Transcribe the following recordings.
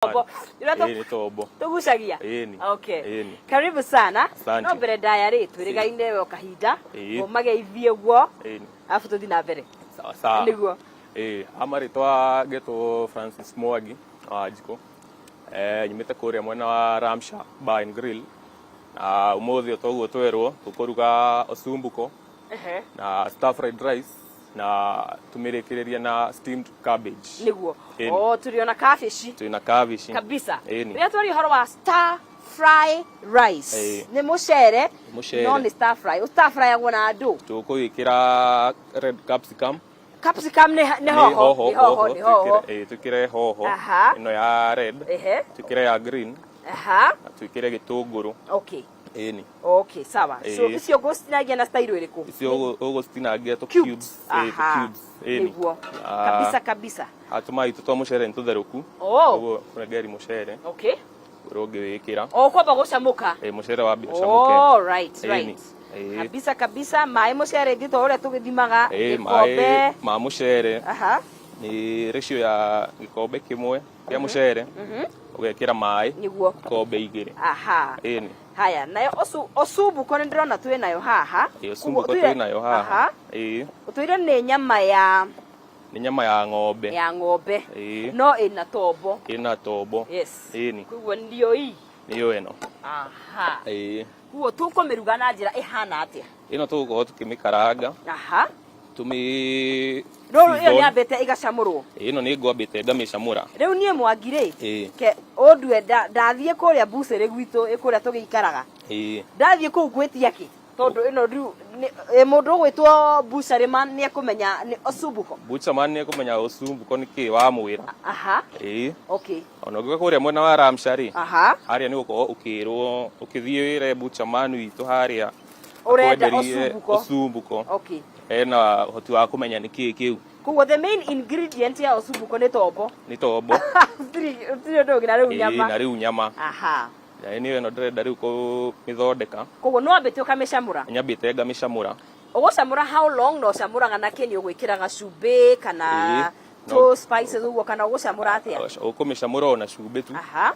Tombo. Ĩĩ nĩ tombo. Tugucagia. Ĩni. Okay. Ĩni. Karibu sana. Asante. No mbere ndaya rĩ twĩrĩgaine we o kahinda. Ĩĩ. Ũmageithie ũguo. Ĩni. Arabu tũthiĩ na mbere. Sawa sawa. Nĩguo. Ĩĩ, ha marĩtwa ngetwo Francis Mwangi wa Wanjikũ. Eh, nyumĩte kũrĩa mwena wa Ramsha Bar and Grill. Na ũmũthĩ o toguo twerwo tũkũruga osumbuko Ehe. na stir fried rice na tũmĩrĩkĩrĩrie na steamed cabbage. Nĩguo. Ĩni. Oh, tũrĩ ona kabici. Twĩna cabbage. Kabisa. Ĩni. Rĩrĩa twaria ũhoro wa stir fry rice. Ĩĩ. Nĩ mũcere. Mũcere. No nĩ stir fry. Stir fryagwo na ndũ. Tũkũgĩkĩra red capsicum. Capsicum nĩ hoho. Nĩ hoho, nĩ hoho. Twĩkĩre hoho Aha. ĩno ya red. Ehe. Twĩkĩre ya green Aha. na twĩkĩre gĩtũngũrũ. Okay. Ĩni. Okay, sawa. So Ĩĩ. icio ngũcitinagia na style ĩrĩkũ? Icio ũgũcitinangia tũ Cubes. cubes. Ĩĩ, tũ Aha. cubes. Ĩni. Nĩguo. Ah, Kabisa kabisa. haha tũmaĩ tũ twa mũcere nĩ tũtherũku. Oh. Ũguo ũrengeri mũcere Okay. ũrĩa ũngĩwĩkĩra. O kwamba gũcamũka. Ĩĩ, mũcere wambe ũcamũke. Oh, right, Ĩni. right. Ĩĩ. Kabisa kabisa maĩ mũcere ithuĩ to ũrĩa tũgĩthimaga Ĩĩ, gĩkombe. maĩ ma mũcere Aha. nĩ ratio ya gĩkombe kĩmwe kĩa mũcere ũgekĩra maĩ Nĩguo. ikombe igĩrĩ. Aha. Ĩni. Haya, nayo osumbuko nĩ ndĩrona twĩ nayo haha. Ĩĩ, ũcumbuko Ũguo twĩ nayo haha. Aha. Ĩĩ, Ũtwĩre nĩ nyama ya nĩ nyama ya ng'ombe. ya ng'ombe. Ĩĩ, No ĩna tombo. ĩna tombo. Yes. Ĩni, Koguo ndio hii. nĩyo ĩno. Aha. Ĩĩ, Koguo tũkũmĩruga na njĩra ĩhana atĩa? ĩno tũgũkorwo tũkĩmĩkaranga, Aha. tũmĩ Rũrũ ĩyo season. nĩ yambĩte ĩgacamũrwo. Ĩĩ, ĩno nĩ ngwambĩte ngamĩcamũra. Rĩu niĩ Mwangi rĩ, Ĩĩ, ke ũndue ndathiĩ kũrĩa mbucĩrĩ gwitũ ĩ kũrĩa tũgĩikaraga. ĩĩ, Ndathiĩ kũu ngwĩtia kĩ? Tondũ ĩno rĩu ĩ mũndũ ũgwĩtwo butchery man nĩ ekũmenya nĩ osumbuko. butcher man nĩ ekũmenya ũcumbuko nĩ kĩĩ wamwĩra. Aha. Ĩĩ, Okay. ona ũngĩũka kũrĩa mwena wa Ramsha rĩ, Aha. harĩa nĩ ũgũkorwo ũkĩrwo ũkĩthiĩ wĩre butcher man witũ harĩa Ũrenda akwenderie osumbuko. ũcumbuko. Okay. Ena ũhoti wa kũmenya nĩ kĩĩ kĩu. Koguo the main ingredient ya osumbuko nĩ tombo. Nĩ tombo. Gũtirĩ ũndũ ũngĩ na rĩu Ĩĩ, nyama. na rĩu nyama. Aha. Na nĩyo ĩno ndĩrenda rĩu kũmĩthondeka. Koguo nĩ wambĩte ũkamĩcamũra. Nyambĩte ngamĩcamũra. Ũgũcamũra how long na ũcamũraga na kĩ? Nĩ ũgwĩkĩra gacumbĩ kana Ĩĩ, tũ spices ũguo kana ũgũcamũra atĩa? Ũkũmĩcamũra o na cumbĩ tu. Aha.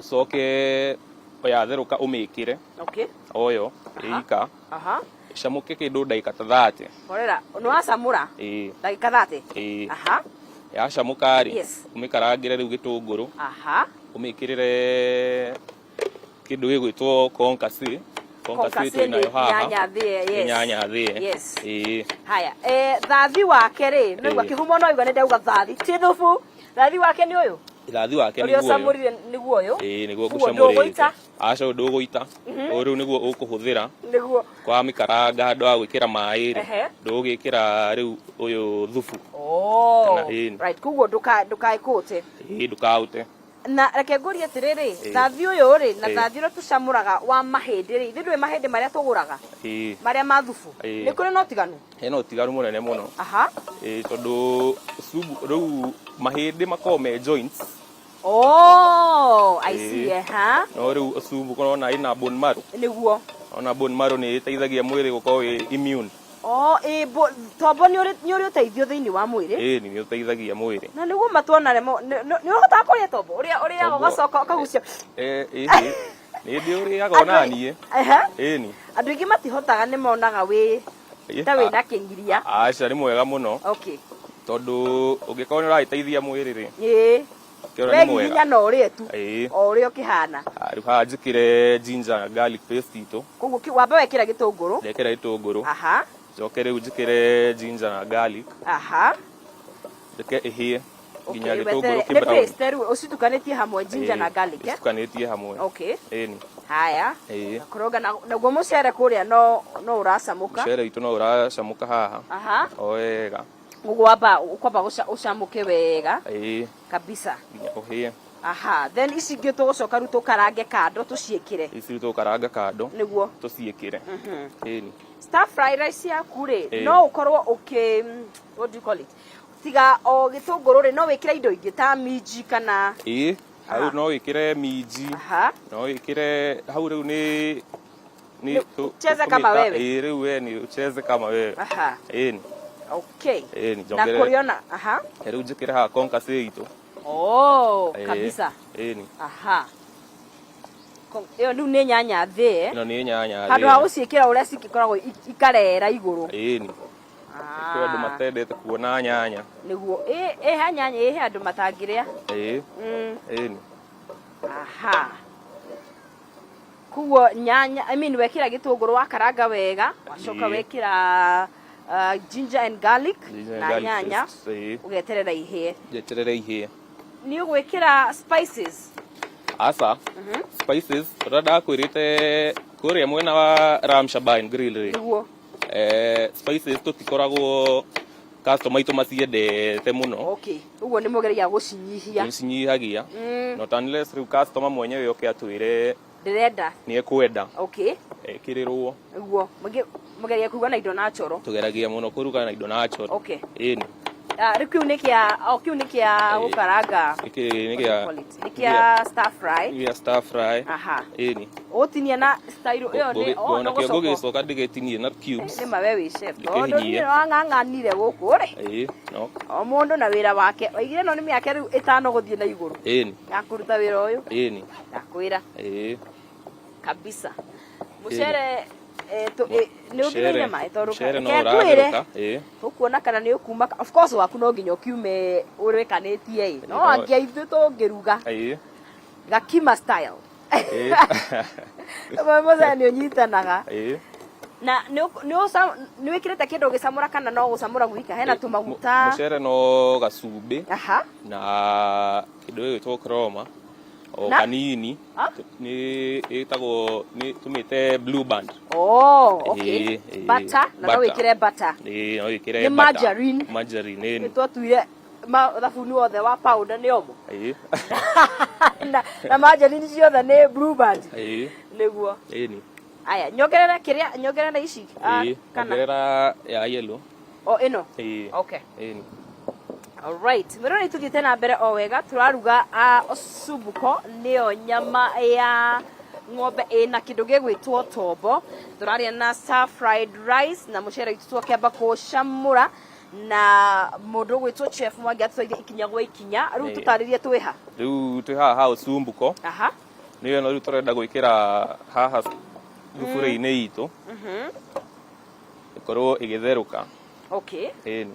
Ũcoke yatherũka ũmĩkĩre Okay. oyo ĩika Aha. ĩcamũke kĩndũ ndagĩka ta 30. Horera, nĩ wacamũra Ĩĩ. ndagĩka 30. Ĩĩ. Aha. Yacamũka rĩ, Yes. ũmĩkarangĩre rĩu gĩtũngũrũ, Aha. ũmĩkĩrĩre kĩndũ gĩgwĩtwo concassé. Concassé Concassé twĩ nĩ nayo haha. nyanya thĩe, Nĩ yes. nyanya thĩe. Yes. Ĩĩ. Haya, thathi wake rĩ, nĩ Ĩĩ. kĩhumo no igua nĩ ndauga thathi, ti thubu. Thathi wake nĩ ũyũ? Thathi wake Ũrĩa nĩguo ũyũ. ũcamũrire nĩguo ũyũ? Ĩĩ, nĩguo Koguo ngũcamũrĩte. ndũgũita? Aca, ũyũ ndũgũita. Ũyũ rĩu nĩguo ũkũhũthĩra Nĩguo. kwa mĩkaranga handũ ha gwĩkĩra maĩ rĩ, Ehe. ndũgũgĩkĩra rĩu ũyũ thubu. Oh. Kana ĩĩ. Right, koguo ndũkaĩkũte. Ĩĩ, ndũkaũte. Na reke ngũrie atĩrĩrĩ, Ĩĩ. thathi ũyũ rĩ, na Ĩĩ. thathi ũrĩa tũcamũraga wa mahĩndĩ rĩ, ithuĩ ndũĩ mahĩndĩ marĩa tũgũraga? Ĩĩ. Marĩa ma thubu. Ĩĩ. Nĩ kũrĩ na ũtiganu? Hena ũtiganu mũnene mũno. Aha. Ĩĩ, tondũ cubu rĩu mahĩndĩ makoragwo me joints. Oh, I see. Ĩĩ. Aha. No rĩu ũcumbu ũrona ĩna bone marrow. Nĩguo. Ona bone marrow nĩ ĩteithagia mwĩrĩ gũkorwo wĩ immune. Oh, ĩ tombo nĩ ũrĩ ũteithio thĩinĩ wa mwĩrĩ. Ĩĩ, nĩ ũteithagia mwĩrĩ. Na nĩguo matuona remo nĩ ũhotaga kũrĩa tombo ũrĩa ũrĩaga Tombo- ũgacoka ũkagucia. Ĩĩ, ĩĩ, nĩ ndĩũrĩaga ona niĩ. Ehe. Ĩni. Andũ aingĩ matihotaga nĩ monaga wĩ ta wĩ na kĩngiria. Aca, nĩ mwega mũno. Okay. Tondũ ũngĩkorwo nĩ ũragĩteithia mwĩrĩ rĩ. Ĩĩ. Kĩona We nĩ mwega. giginya no ũrĩe tu. Ĩĩ. O ũrĩa ũkĩhana. Ah, rĩu haha njĩkĩre ginger na garlic paste itũ. Koguo wamba wekĩra gĩtũngũrũ. Ndekĩra gĩtũngũrũ. Aha. Njoke rĩu njĩkĩre ginger na garlic. Aha. Ndeke ĩhĩe nginya Okay, gĩtũngũrũ wete kĩ nĩ brown. paste rĩu ũcitukanĩtie hamwe ginger na garlic, eh? Ũcitukanĩtie hamwe. Okay. Ĩni. Haya. Ĩĩ. Koroga na naguo mũcere kũrĩa no ũracamũka. Mũcere witũ no ũracamũka haha. Aha. O wega. Ũguo wamba ũkwamba ũcamũke wega. Ĩĩ. Kabisa. Nginya ũhĩe. Aha. Then ici ingĩ tũgũcoka rĩu tũkarange kando tũciĩkĩre. Ici rĩu tũgũkaranga kando. Nĩguo. Tũciĩkĩre. Ĩni. Stir fry rice yaku rĩ, Ĩĩ. no ũkorwo ũkĩ, what do you call it? Tiga o gĩtũngũrũ rĩ, no wĩkĩre indo ingĩ ta minji kana Ĩĩ, hau Aha. no wĩkĩre minji. Aha. No wĩkĩre hau rĩu nĩ Ni ucheze kama wewe. Ĩĩ, rĩu we ni ucheze kama wewe. Aha. Ĩni. Okay. Ĩni, Na njongerere. kũrĩona, aha. Rĩu njĩkĩre haha concassé itũ. Oh, Ĩĩ, kabisa. Ĩni. Aha. Ĩyo rĩu nĩ nyanya thĩe. Ĩno nĩ nyanya Handũ ha gũciĩkĩra ũrĩa cigĩkoragwo ikarera igũrũ. Ĩni. Kwĩ andũ matendete kuona nyanya. Nĩguo. Ĩ nyanya ĩ he andũ matangĩrĩa. Ĩĩ. Ĩni. Aha. Koguo nyanya, I mean, wekĩra gĩtũngũrũ wakaranga wega, wacoka wekĩra ginger and garlic Ginger and na garlic nyanya, paste, ĩĩ. ũgeterera ihĩe. Njeterere ihĩe. Nĩ ũgwĩkĩra spices? Aca. Spices ũrĩa ndakwĩrĩte kũrĩa mwena wa Ramsha Bar and Grill rĩ. Nĩguo. Spices tũtikoragwo customer aitũ maciendete mũno. Okay. Ũguo nĩ mũgeragia gũcinyihia. Tũcinyihagia. Not unless rĩu customer mwenyewe oke atwĩre Ndĩrenda. Nĩ ekwenda. Okay. Ekĩrĩrwo. Nĩguo. Mũgeria kũruga na indo natural. Tũgeragia mũno kũruga na indo natural. Okay. Ĩni. Ah, rĩu kĩu nĩ kĩa, oh, kĩu nĩ kĩa gũkaranga. Gĩkĩ nĩ What do you kĩa call it? Nĩ kĩa stir fry. Nĩ kĩa stir fry. Aha. Ĩni. Ũgũtinia na style ĩyo nĩ, oh, Ona no kĩo gũcoko. ngũgĩcoka ndĩgĩtinie na cubes. Nĩ ma we wĩ chef. Ndĩkĩhinyie. Tondũ niĩ wang'ang'anire gũkũ rĩ. Ĩĩ, no. O mũndũ na wĩra wake. Oigire no nĩ mĩaka rĩu 5 gũthiĩ na igũrũ. Ĩni. Ya kũruta wĩra ũyũ. Ĩni. Ndakwĩra. Ĩĩ. Kabisa. Mũcere nĩ ũthimĩire maĩ tondũ Mũcere no reke ngwĩre. ũratherũka. Ĩĩ. Tũkuona kana nĩ ũkuma. Of course waku no nginya ũkiume ũrĩkanĩtie ĩ. No Ĩĩ, no. angĩ aitũ tũngĩruga. Ĩĩ. Gakima style. Ĩĩ. Mũcere nĩ ũnyitanaga. Ĩĩ. Na nĩ wĩkĩrĩte kĩndũ ũgĩcamũra kana no gũcamũra gwika? Hena tũmaguta. Mũcere no gacumbĩ. Aha. Na kĩndũ gĩgwĩtwo kroma o Na? kanini. Ah? Nĩ ĩtagwo, nĩ tũmĩte Blue Band. Oh, okay. Ĩĩ, ĩĩ. Butter, na no Butter. wĩkĩre butter. Ĩĩ, no wĩkĩre Nĩ butter. margarine. Margarine, ĩĩ. Nĩ twatuire thabuni wothe wa powder nĩ omo. Ĩĩ. Na margarine ciothe nĩ Blue Band. Ĩĩ. Nĩguo. Ĩĩ. Aya, nyongerera kĩrĩa, nyongerera ici, Ĩĩ, kana? Ongerera ya yellow. O ĩno? Ĩĩ. Okay. Ĩĩ. All right. Mwĩrore tũthiĩte na mbere o wega, tũraruga osubuko, nĩyo nyama ya ng'ombe ĩna kĩndũ gĩgwĩtwo tombo. Tũrarĩa na stir fried rice na mũcere witũ twakĩamba kũcamũra na mũndũ ũgwĩtwo Chef Mwangi atũteithie ikinya gwa ikinya. Rĩu Ĩĩ. tũtarĩrie twĩ ha? Rĩu twĩ haha ha ũcumbuko. Aha. Nĩyo ĩno rĩu tũrenda gwĩkĩra haha thuburia-inĩ itũ. Ĩkorwo ĩgĩtherũka. Okay. Ĩni.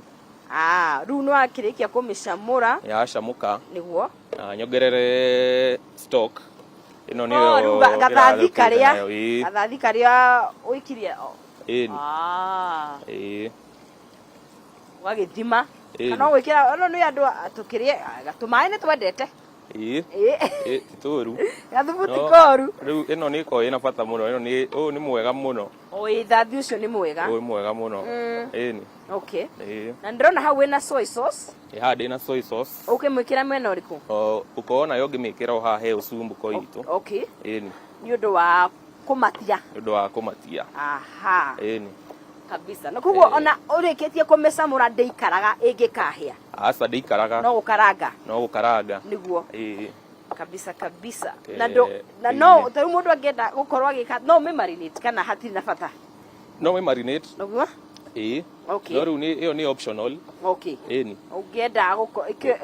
Ah, rĩu nĩ wakĩrĩkia kũmĩcamũra. Yacamũka. Nĩguo. Na nyongerere stock. Ĩno nĩyo Oh, rĩu gathathi ĩratherũkĩte karĩa. nayo, ĩĩ. Gathathi karĩa ũikirie. Oh. Ĩni. Ah. Ĩĩ. Ũgagĩthima. Ĩni. Kana ũgwĩkĩra, ono nĩ andũ tũkĩrĩe, tũmaĩ nĩ twendete. Ĩĩ. Ĩĩ. Ĩĩ, ti tũru. Gathubu ti No, koru. Rĩu ĩno nĩ ĩkoragwo ĩna bata mũno, ĩno nĩ, ũyũ nĩ mwega mũno. O ĩĩ, thathi ũcio nĩ mwega. Ũyũ nĩ mwega mũno. Ĩni. Okay. Ĩĩ. Na ndĩrona hau wĩna soy sauce. Ĩ haha ndĩna soy sauce. Ũkĩmwĩkĩra mwena ũrĩkũ? O, ũkorwo nayo ngĩmĩkĩra o haha he ũcumbuko itũ. Okay. Ĩni. Nĩ ũndũ wa kũmatia. Nĩ ũndũ wa kũmatia. Aha. Ĩni. Kabisa. Na koguo Ĩĩ. ona ũrĩkĩtie kũmĩcamũra ndĩikaraga ĩngĩkahĩa. Aca ndĩikaraga. No gũkaranga. No gũkaranga. Nĩguo. Ĩĩ. Kabisa kabisa. Na ndũ, na no, ta rĩu mũndũ angĩenda gũkorwo agĩka, no ũmĩ marinate kana hatirĩ na bata? No ũmĩ marinate. Nĩguo? Ĩĩ. Okay. No rĩu nĩ, ĩyo nĩ optional. Okay. Ĩni. Ũngĩenda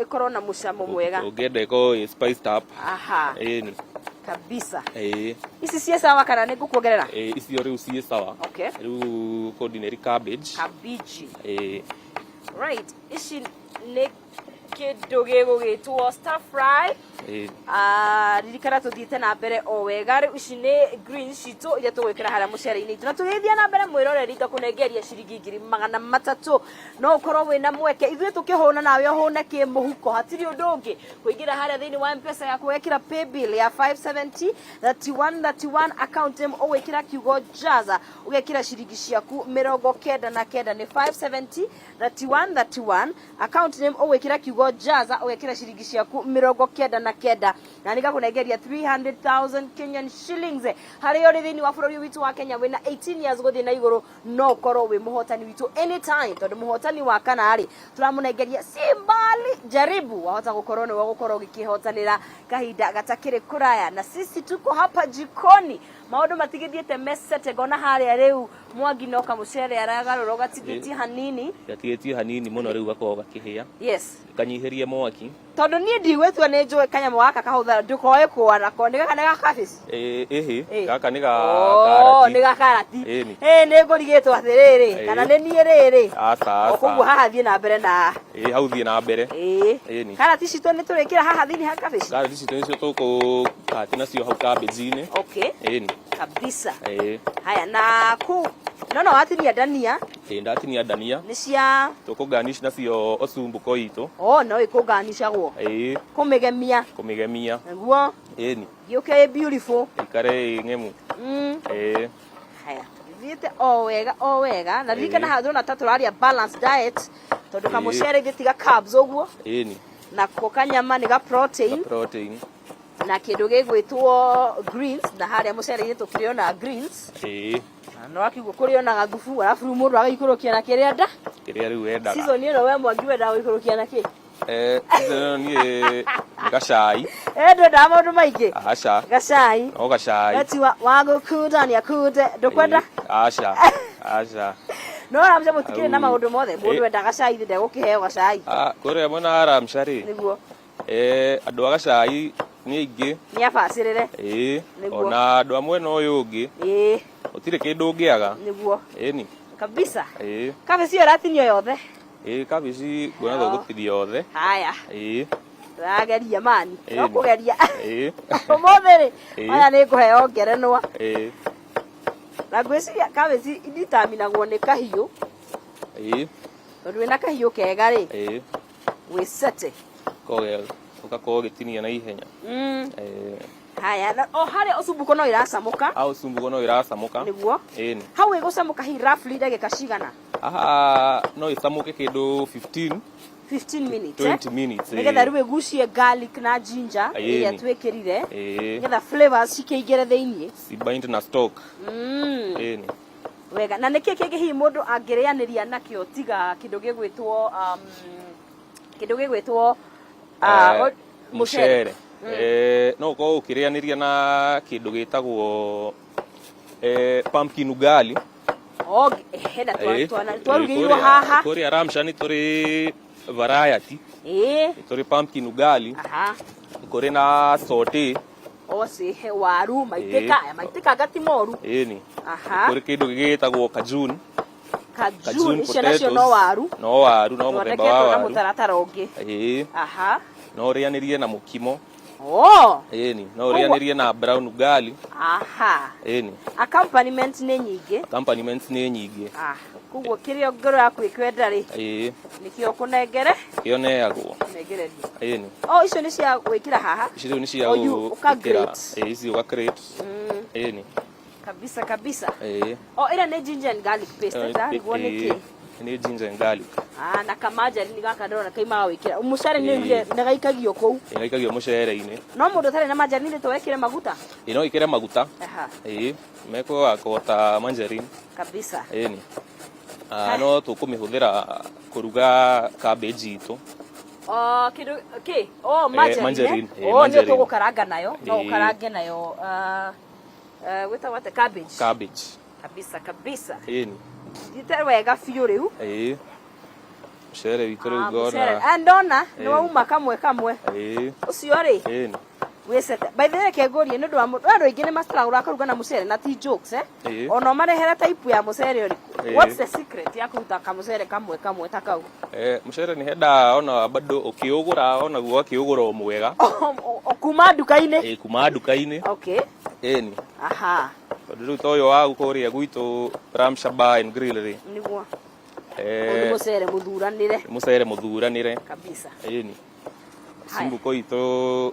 ĩkorwo na mũcamo mwega. Ũngĩenda ĩkorwo ĩ spiced up. Aha. Ĩni. Kabisa. Ĩĩ. Ici ciĩ sawa kana nĩ ngũkuongerera? Ĩĩ, icio rĩu ciĩ sawa. Okay. Rĩu kũndinĩri cabbage. Cabbage. Ĩĩ. Right, ici nĩ kĩndũ gĩgũgĩtwo stir fry. Ĩĩ. Ririkana tũthiĩte na mbere o wega. Rĩu ici nĩ green citũ iria tũgwĩkĩra harĩa mũcere-inĩ itũ. Na tũgĩthiĩ na mbere mwĩroreri ngakũnengeria ciringi ngiri magana matatũ. No ũkorwo wĩna mweke ithuĩ tũkĩhũna nawe ũhũne kĩmũhuko, hatirĩ ũndũ ũngĩ. Kũingĩra harĩa thĩinĩ wa M-Pesa yaku wekĩra paybill ya 570 31 31 account name ũgwĩkĩra kiugo Jaza, ũgekĩra ciringi ciaku 99 nĩ 570 31 31 account name ũgwĩkĩra kiugo Jaza, ũgekĩra ciringi ciaku 99 na nĩngakũnengeria 300,000 Kenyan shillings. Harĩa ũrĩ thĩinĩ wa bũrũri witũ wa Kenya wĩna 18 years gũthiĩ na igũrũ no ũkorwo wĩ mũhotani witũ anytime, tondũ mũhotani wa kana rĩ tũramũnengeria simbali jaribu, wahota gũkorwo nĩwe ũgũkorwo ũgĩkĩhotanĩra kahinda gatakĩrĩ kũraya. Na sisi tuko hapa jikoni, maũndũ matigĩthiĩte mesete, ngona harĩa rĩu Mwangi no kamũcere aragarũra ũgatigĩtie hanini. Gatigĩtie hanini mũno rĩu gakorwo gakĩhĩa. Yes. Kanyihĩrie mwaki. Tondũ niĩ ndigwĩtua nĩ njũĩ kanyamũ gaka kahũthara ndũkoe kũara ko nĩ gaka nĩ ga cabbage. Ĩĩ, ĩhĩ. Ĩĩ. Gaka nĩ ga Oh, karati. nĩ ga karati. Ĩni. Ĩĩ nĩ ngũrigĩtwo atĩrĩrĩ Ĩĩ. kana nĩ niĩ rĩrĩ. Aca, O koguo aca. haha thiĩ na mbere na Ĩĩ, hau thiĩ na mbere. ĩĩ. Ĩni. Karati citũ nĩ tũrĩkĩra haha thĩinĩ ha cabbage. Karati citũ nĩcio tũkũkati nacio hau cabbage-inĩ. Okay. Ĩni. Kabisa. Ĩĩ. Haya na kũ no no watinia ndania. Ĩĩ, ndatinia ndania. Nĩ cia Tũkũgarnish nacio ocumbuko itũ. Oh, no ĩkũnganishagwo. Ĩĩ. Kũmĩgemia. Kũmĩgemia. Nĩguo. Ĩni. Gĩũke ĩ beautiful. Ĩikare ĩ ng'emu. Ĩĩ. Haya, thiĩte o wega o wega na ririkana Ĩĩ. haha ndĩrona ta tũraria balanced diet tondũ Ĩĩ. kamũcere ithuĩ tiga carbs ũguo. Ĩni. Nako kanyama nĩ ga protein. Ga protein. Na kĩndũ gĩgwĩtwo greens na harĩa mũcere-inĩ tũkĩrĩ ona greens. Ĩĩ. Na no akiuga kũrĩ ona gathubu arabu rĩu mũndũ agaikũrũkia na kĩrĩa nda. Kĩrĩa rĩu wendaga. Season ĩno we Mwangi wendaga gũikũrũkia na kĩ? Season ĩno niĩ nĩ gacai. Ndwendaga maũndũ maingĩ? Aca. Gacai. No gacai. Eti wa gũkunda nĩ akunde, ndũkwenda? Aca. Aca. No Ramsha mũtikĩrĩ na Au. maũndũ mothe, mũndũ enda gacai ndegũkĩheo gacai. Kũrĩa mwena wa Ramsha rĩ. Nĩguo. Andũ a gacai nĩ aingĩ. Nĩ abacĩrĩre. Ĩĩ. Nĩguo. Ona andũ a mwena ũyũ ũngĩ. Ĩĩ. Gũtirĩ kĩndũ ũngĩaga. Nĩguo. Ĩni. Kabisa. Ĩĩ. Kabici ĩyo ĩratinio yothe. Ĩĩ, kabici nguona tũgũtinia yothe. Haya. Ĩĩ. Tũrageria mani. Ĩĩ. No kũgeria. Ĩĩ. Ũmũthĩ rĩ, Ĩĩ. aya nĩ ngũheo ngerenwa. Ĩĩ. Na ngwĩciria kabici iditaminagwo nĩ kahiũ. Ĩĩ. Tondũ wĩna kahiũ kega rĩ. Ĩĩ. Wĩcete. Koge ũgakorwo ũgĩtinia na ihenya. Ĩĩ. Haya, na o harĩa ũcumbuko no ĩracamũka. Hau ũcumbuko no ĩracamũka. Nĩguo. Ĩni. Hau ĩgũcamũka hihi roughly ndagĩka cigana? Haha no ĩcamũke kĩndũ 15. 15 minutes, 20 minutes, ĩĩ. Nĩgetha rĩu ĩgucie garlic na ginger Ĩĩ. ĩrĩa twĩkĩrire. Ĩĩ. Nĩgetha flavors cikĩingĩre thĩinĩ. Cibind na stock. Ĩni. Wega. Na nĩkĩ kĩngĩ hihi mũndũ angĩrĩanĩria nakĩo tiga kĩndũ gĩgwĩtwo, kĩndũ gĩgwĩtwo, Mũcere. No ũkorwo ũkĩrĩanĩria na kĩndũ gĩtagwo, pumpkin ugali. Oh, hena twarugĩirwo haha. Kũrĩa Ramsha nĩ tũrĩ variety. Nĩ tũrĩ pumpkin ugali. Kũrĩ na saute. O cihe waru, maitĩka, aya maitĩka ngati moru. Ĩni. Kũrĩ kĩndũ gĩgĩtagwo kajun. Kajun, Kajun icio nacio no potatoes. waru. No waru, no mũthemba wa Thondeketwo na waru. mũtaratara ũngĩ. Ĩĩ. No ũrĩanĩrie na mũkimo. Ĩni, no ũrĩanĩrie na brown ugali. Ĩni. Accompaniment nĩ nyingĩ. Accompaniments nĩ nyingĩ. Koguo kĩrĩa ngoro yaku ĩkwenda rĩ. Ĩĩ. Nĩkĩo ũkũnengere? Kĩo neagwo. Nengereria. Ĩni. Oh, icio nĩ cia gwĩkĩra haha? Ici rĩu nĩ cia Oh, you gwĩkĩra. ũka grate. Ĩĩ, ici ũka grate. Ĩni. Kabisa, kabisa. Ĩĩ. Oh, ĩrĩa nĩ ginger and garlic paste, ndarigwo nĩ kĩ? Nĩ ginger and garlic. Na kamanjari gaka ndĩrona kaimaga gwĩkĩra. Mũcere nĩ Ĩĩ. ugire nĩ gaikagio kũu. Ĩĩ, gaikagio mũcere-inĩ. No mũndũ ũtarĩ na manjarini nĩ twekĩre maguta? Ĩĩ, no ĩkĩre maguta. Ĩĩ, mekũgakwo ta manjarini. Kabisa. Ĩni. No tũkũmĩhũthĩra kũruga cabbage itũ. Oh, kĩndũ kĩ? Oh, manjarini. Manjarini, ĩĩ, Oh, nĩ manjarini. tũgũkaranga nayo. No Ĩĩ. ũkarange nayo, gwĩtagwo atĩa? Cabbage. Cabbage. Kabisa, kabisa. Ĩni. Thiĩte wega biũ rĩu. Ĩĩ. Mũcere witũ rĩu ngona. Mũcere. Ndona, nĩ Ĩĩ. wauma kamwe kamwe. Ĩĩ. Ũcio rĩ? Ĩni. Wĩcete. By the way, reke ngũrie nĩ ũndũ wa mũndũ. Andũ aingĩ nĩ mastruggle kũruga na mũcere na ti jokes, Ĩĩ. Ona ũmarehere type ya mũcere ũrĩkũ? Ĩĩ. What's the secret ya kũruta kamũcere kamwe kamwe ta kau? Mũcere nĩ henda ona bado ũkĩũgũra onaguo ũgakĩũgũra o mwega. O kuma nduka-inĩ? Ĩĩ, kuma nduka-inĩ. Okay. Ĩni. Tondũ rĩu ta ũyũ wa kũrĩa gwitũ Ramsha Bar and Grill rĩ. Nĩguo. Nĩ mũcere mũthuranĩre. Nĩ mũcere mũthuranĩre. Kabisa. Ĩni. Cumbuko itũ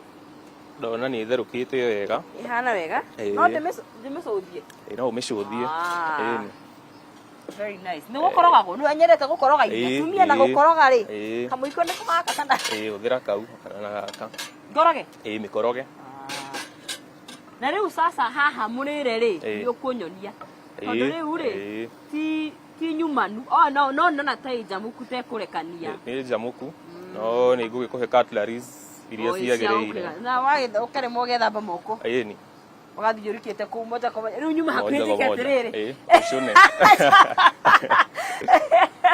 ndona nĩ ĩtherũkĩte wega. Ĩhana wega? Ĩĩ. No ndĩmĩcũthie? Ĩĩ, no ũmĩcũthie. Ĩni. Very nice. Nĩ gũkorogagwo, nĩ nyendete gũkoroga irio. Ĩĩ, Tumia na ĩĩ. gũkoroga rĩ. Ĩĩ. Kamũiko nĩ kũgaka kana? Ĩĩ, hũthĩra kau kana na gaka. Ngoroge? Ĩĩ, mĩkoroge. Na rĩu sasa haha mũrĩre rĩ, Ĩĩ. nĩ ũkũnyonia. Tondũ Ĩĩ, rĩu rĩ, ĩĩ. ti nyumanu. Oh, no, no, no, na ta ĩ njamuku tekũrekania. Nĩ njamuku. No nĩ ngũgĩkũhe cutleries iria Oh, cia ciagĩrĩire. gũkĩra. Na wagĩtha ũkaremwo ũgethamba moko. Ĩni. Ũgathiĩ ũrikĩte kũu moja kwa moja. Rĩu nyuma hakuhĩ Moja kwa njĩke moja. atĩrĩrĩ. Ĩĩ, ũcũne.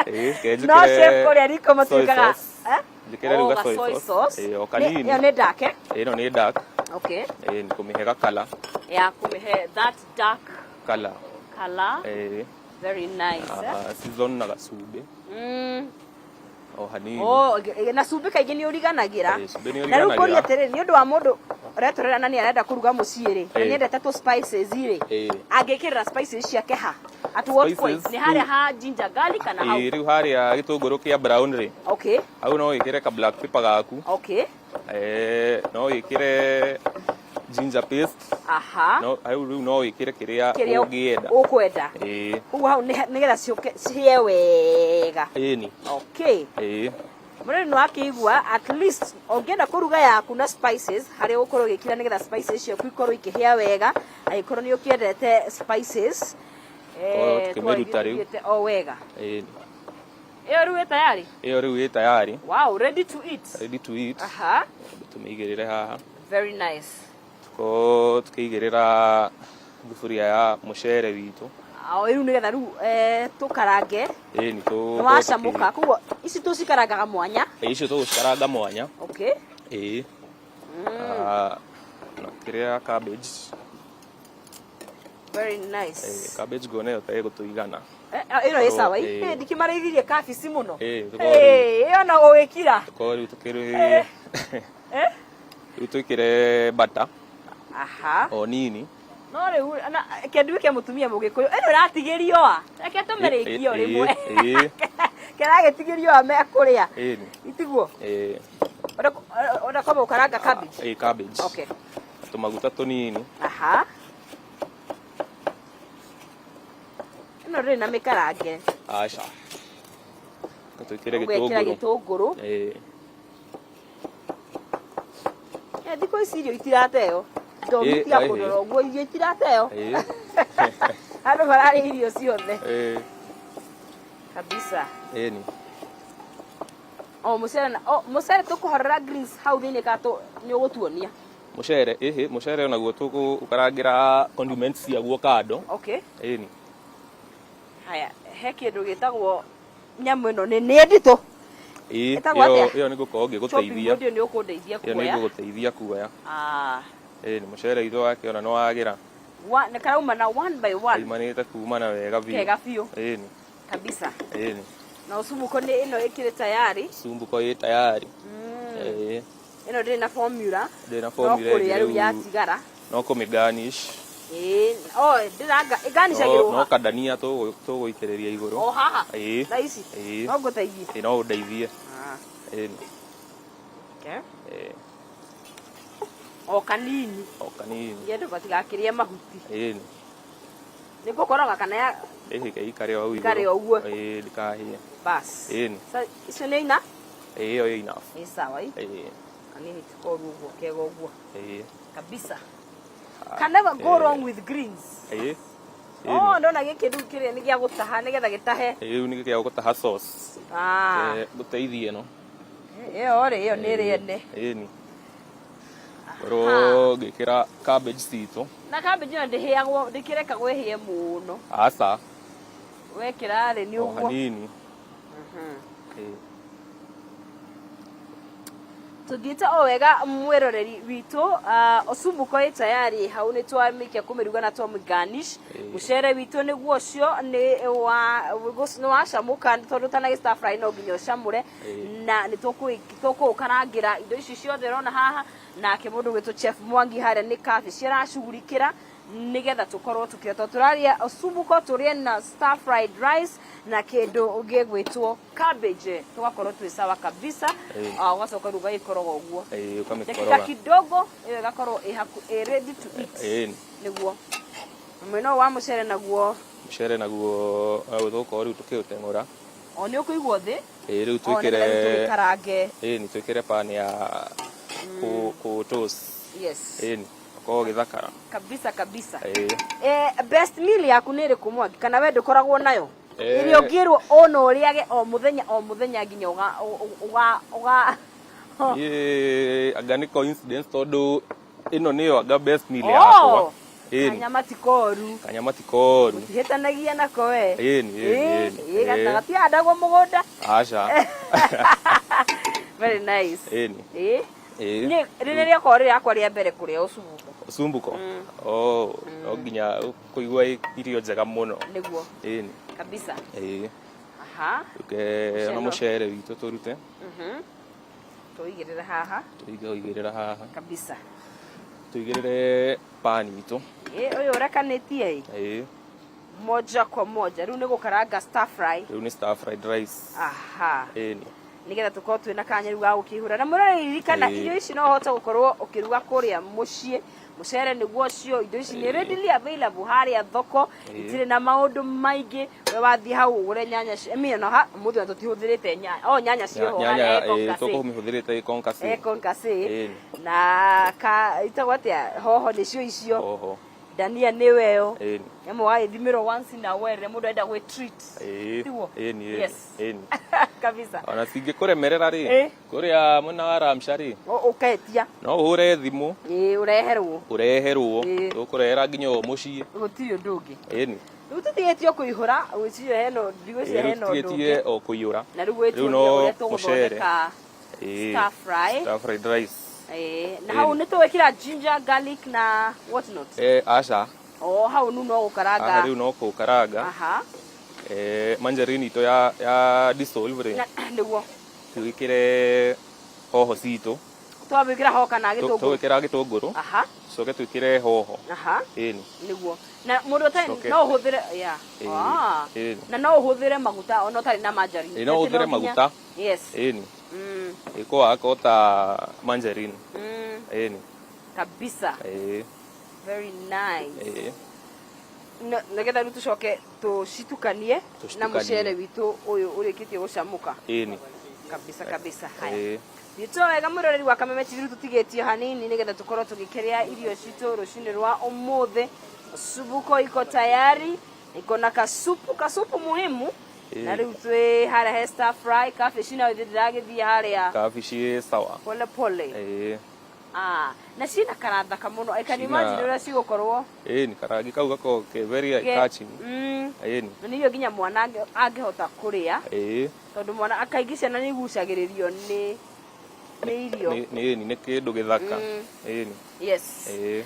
Ĩĩ, ke No njĩkĩre chef kũrĩa riko soy matuĩkaga sauce. Eh? Njĩkĩre rĩu Oh, ga ga soy soy sauce. sauce. Ĩĩ, o Nĩ- kanini. Ĩyo nĩ dark eh? Ĩno nĩ dark. Okay. Ĩĩ, nĩ kũmĩhe ga color. Ya kũmĩhe that dark Color. color. Ĩĩ. Very nice. Eh? Ah, season na gacumbĩ o hanini. Oh, na cumbĩ kaingĩ nĩ ũriganagĩra. Ĩĩ, cumbĩ nĩ Na rĩu ngũria ũriganagĩra. atĩrĩrĩ, nĩ ũndũ wa mũndũ ũretorera na nĩ arenda kũruga mũciĩ rĩ, na Ĩĩ. nĩ endete tũ spices rĩ, Ĩĩ. angĩkĩrĩra spices ciake ha? At what point? Spices Nĩ harĩa rĩu- ha ginger garlic kana hau? Ĩĩ, rĩu harĩa gĩtũngũrũ kĩa brown rĩ, Okay, hau no wĩkĩre ka black pepper gaku. okay. Eh, no wĩkĩre ginger paste. Aha. No hau rĩu no wĩkĩre kĩrĩa Kĩrĩa ũngĩenda. ũkwenda. Ĩĩ. Koguo hau nĩgetha ciũke cihĩe wega. Ĩni. Okay. Ĩĩ. Mũrĩmi nĩ wakĩigua at least ũngĩenda kũruga yaku na spices harĩa ũgũkorwo ũgĩkĩra nĩgetha spices ciaku ikorwo ikĩhĩa wega angĩkorwo nĩ ũkĩendete spices. Korwo tũkĩmĩruta rĩu. Tũthiĩte o wega. Ĩni. Ĩyo rĩu ĩ tayari. Ĩyo rĩu ĩ tayari. Wow, ready to eat. Ready to eat. Aha. Tũmĩigĩrĩre haha. Very nice. Tukorwo tukĩigĩrĩra thuburia ya mũcere witũ. O rĩu nĩgetha rĩu tũkarange. Ĩni Nĩ wacamũka koguo ici tũcikarangaga mwanya. Icio tũgũcikaranga mwanya. Okay. Ĩĩ. Ah, na kĩrĩa cabbage. Very nice. Ĩĩ, cabbage nguona ĩyo ta ĩgũtũigana. Ĩno ĩ sawa. Ĩĩ. Ndikĩmarĩithirie kabici mũno. Ĩĩ, tũkorwo rĩu- Ĩyo na gũgĩkira. tũkorwo rĩu tũkĩrĩ rĩu twĩkĩre butter Aha. o nini. No rĩu na kĩnduĩke mũtumia mũgĩkũyũ ĩno ĩratigĩrio a reke tũmĩrĩkie o rĩmwe. Ĩĩ. Kĩragĩtigĩrio a mekũrĩa. Ĩni. Itiguo. Ĩĩ. Ũrenda kwamba gũkaranga cabbage? Ĩĩ, cabbage. Okay. Tũmaguta tũnini. Aha. Ĩno ndĩrĩ na mĩkarange. Aca. Twĩkĩre Ũgekĩra gĩtũngũrũ. gĩtũngũrũ. Ĩĩ. Thikũ ici irio itirateo. Ndomi Ĩĩ, tiga ĩĩ. kũrora ũguo irio itirateo. Ĩĩ. Andũ mararĩa irio ciothe. Ĩĩ. Kabisa. Ĩni. O mũcere na o mũcere tũkũhorera greens hau thĩinĩ ka tũ nĩ ũgũtuonia. Mũcere, ĩhĩ, mũcere onaguo tũgũkarangĩra condiments ciaguo kando. Okay. Ĩni. Haya, he kĩndũ gĩtagwo nyamũ ĩno nĩ nditũ. Ĩĩ, Ĩtagwo ĩyo atĩa? ĩyo nĩ ngũkorwo Chopping ngĩgũteithia. board ĩyo nĩ ũkũndeithia Ĩyo nĩ kuoya. ngũgũteithia kuoya. Ah. Ĩni, mũcere witũ wakĩona nĩ wagĩra. Nĩ karauma na one by one. Kaimanĩte kumana wega biũ. Kega biũ. Ĩni. Kabisa. Ĩni. Na ũcumbuko nĩ ĩno ĩkĩrĩ tayari. Cumbuko ĩ tayari. Ĩĩ. Ĩno ndĩrĩ na formula. Ndĩrĩ na No formula kũrĩa ĩngĩ rĩu rĩu. yatigara. No kũmĩ garnish. Ĩĩ, oh, ndĩranga ĩgarnishagĩrwo No ha? kadania tũgũitĩrĩria igũrũ. O haha. Ĩĩ. Thaa ici. Ĩĩ. No ngũteithie. Ĩĩ, no ũndeithie. Ah. Ĩni. Okay. Ĩĩ. O kanini. O kanini. Nĩ andũ matigakĩrĩe mahuti. Ĩni. Nĩ ngũkoroga kana ya Ĩhĩ, ĩikare o hau igũrũ. Ĩikare o ũguo. Ĩĩ, ndĩkahĩe. bas. Ĩni. Sa icio nĩ ina? Ĩĩ, ĩyo ĩ enough. Ĩ sawa ĩ. Ĩĩ. Kanini ti koru ũguo kega ũguo. Ĩĩ. Kabisa. Can never go wrong with greens. Ĩĩ. Oh, ndona gĩkĩ rĩu kĩrĩa nĩ gĩa gũtaha nĩgetha gĩtahe. Ĩĩ, rĩu nĩ gĩa gũtaha sauce. Ah. Ngũteithie ĩno. Ĩyo rĩ, ĩyo nĩ ĩrĩ ene. Ĩni. Korwo ngĩkĩra cabbage citũ. Na cabbage ĩyo ndĩhĩagwo, ndĩkĩrekagwo ĩhĩe mũno. Aca. Wekĩra rĩ nĩ O ũguo. hanini. Ĩĩ. Tũthiĩte o wega mwĩroreri witũ. Ocumbuko ĩ tayari hau nĩ twamĩkia kũmĩruga na twamĩ garnish. Mũcere witũ nĩguo ũcio nĩ wacamũka tondũ ũtanagĩ stir fry no nginya ũcamũre. Na nĩ tũkũũkarangĩra indo ici ciothe ũrona haha. Nake mũndũ gwĩtwo Chef Mwangi harĩa nĩ kabici aracugurikĩra nĩgetha tũkorwo tũkĩrĩa. Tondũ tũrarĩa ocumbuko tũrĩe na stir fried rice na kĩndũ gĩgwĩtwo cabbage, tũgakorwo twĩ sawa kabisa. Ũgacoka rĩu ũgagĩkoroga ũguo. Ĩĩ, Dakika ũkamĩkoroga. kidogo ĩyo ĩgakorwo ĩ ĩ ready to eat. Ĩĩ. Nĩguo. Mwena ũyũ wa mũcere naguo. Mũcere naguo naguo tũgũkorwo rĩu tũkĩũteng'ũra. O nĩ ũkũigwo thĩ. Ĩĩ, rĩu O, twĩkĩre nĩgetha rĩu tũgĩkarange. Ĩĩ, nĩ twĩkĩre pan ya kũ toast. Yes. Ĩĩ, ũkorwo ũgĩthakara. Kabisa kabisa. Ĩĩ. Best meal yaku nĩ ĩrĩkũ Mwangi? Kana we ndũkoragwo nayo? Ĩrĩa ũngĩrwo o no ũrĩage o mũthenya o mũthenya nginya ũga ũga ũga Niĩ anga nĩ coincidence tondũ ĩno nĩyo anga best meal yakwa. Ĩni. Kanyama ti koru. Kanyama ti koru. Mũtihĩtanagia nako we. Ĩni, ĩni, ĩni. Ĩĩ, gatihandagwo mũgũnda. Aca. Very nice. Ĩni. Ĩĩ. Ĩĩ. Niĩ rĩrĩ rĩakorwo rĩ rĩakwa rĩa mbere kũrĩa ũcumbuko. Ũcumbuko? Oh, no nginya kũigua irio njega mũno. Nĩguo. Ĩni. Kabisa. Ĩĩ. Aha. Tũke ona mũcere witũ tũrute. Tũigĩrĩre haha. Tũigĩrĩra haha. Kabisa. Tũigĩrĩre pani itũ. Ĩĩ, ũyũ ũrekanĩtie ĩ. Ĩĩ. Moja kwa moja. Rĩu nĩ gũkaranga stir fry. Rĩu nĩ stir fried rice. Aha. Ĩni. Nigetha tũkorwo twĩna kanya rĩu ga gũkĩihũra na mũrore ririkana. Ĩĩ. Irio ici no ũhote gũkorwo ũkĩruga kũrĩa mũciĩ, mũcere nĩguo ũcio, indo ici nĩ readily available harĩa thoko. Ĩĩ. Itirĩ na maũndũ maingĩ, we wathiĩ hau ũgũre nyanya I mean, ha mũthĩ ona tũtihũthĩrĩte nyanya, o nyanya ciĩho Nyanya harĩa ĩĩ, Econcasĩ. tũkũmĩhũthĩrĩte ĩkonkasi. Econcasĩ. Ĩni. Na ka itagwo atĩa, hoho nĩcio icio. Hoho. Dania nĩwe ĩyo. Ĩni. Nyamũ wagĩthimĩrwo once in a while rĩrĩa mũndũ arenda gwĩ treat. Ĩĩ. Tiguo? Ĩni, ĩni. Yes. Ĩni. Kabisa. Ona cingĩkũremerera rĩ, Ĩĩ. kũrĩa mwena wa Ramsha rĩ, Ũketia. no ũhũre thimũ. Ĩĩ, ũreherwo. Ũreherwo. Ĩĩ. Tũkũrehera nginya o mũciĩ. Gũtirĩ ũndũ ũngĩ. Ĩni. Rĩu tũtigĩtio kũihũra, gwĩciria hena, ndigwĩciria Ĩĩ, rĩu hena ũndũ tũtigĩtie ũngĩ. o kũiyũra. Na rĩu Rĩu gwĩtuonia no ũrĩa mũcere. tũgũthondeka Ĩĩ. stir fry. Stir fried rice. Ĩĩ, na Ĩĩ. hau nĩ tũgwĩkĩra ginger, garlic na what not? Eh, aca. O hau nu no Haha gũkaranga. rĩu no kũkaranga. Aha. Manjarini itũ ya dissolve rĩ, Na nĩguo. Twĩkĩre hoho citũ. Twamwĩkĩra hoho kana gĩtũngũrũ? Tũgwĩkĩra gĩtũngũrũ. Aha. Tũcoke twĩkĩre hoho. Aha. Ĩni. Nĩguo. Na mũndũ ũtarĩ Coke. no ũhũthĩre, yeah. Ĩĩ, Ah. ĩĩ. Na no ũhũthĩre maguta ona ũtarĩ na margarine. Ĩĩ, no Atĩ ũhũthĩre nginya- maguta. Yes. Ĩni. Ĩkũwaka ta manjarini. Ĩni. Kabisa. Ĩĩ. Very nice. Ĩĩ. Nĩgetha rĩu tũcoke tũcitukanie na Tũcitukanie. mũcere witũ ũyũ ũrĩkĩtie gũcamũka. Ĩni. Kabisa kabisa. Haya. Ĩĩ. Thiĩtwo wega mwĩroreri wa Kameme TV, rĩu tũtigĩtie hanini nĩgetha tũkorwo tũgĩkĩrĩa irio citũ rũcinĩ rwa ũmũthĩ. Subuko iko tayari, iko na kasupu, kasupu muhimu. Ĩĩ. Na rĩu twĩ harĩa he stir fry, kabici nayo ithuĩ ndĩragĩthiĩ harĩa. Kabici ĩ sawa. Pole pole. Ĩĩ. Ah, na ciĩna karathaka mũno. I can Ciĩna- imagine ũrĩa cigũkorwo. Ĩni, karangi kau gakoragwo ke very catching. Ĩni. Na nĩ irio nginya mwana angĩhota kũrĩa. Ĩĩ. Tondũ mwana kaingĩ ciana nĩ igucagĩrĩrio nĩ irio. Nĩ ĩni, nĩ kĩndũ gĩthaka. Ĩni. Yes. Ĩĩ.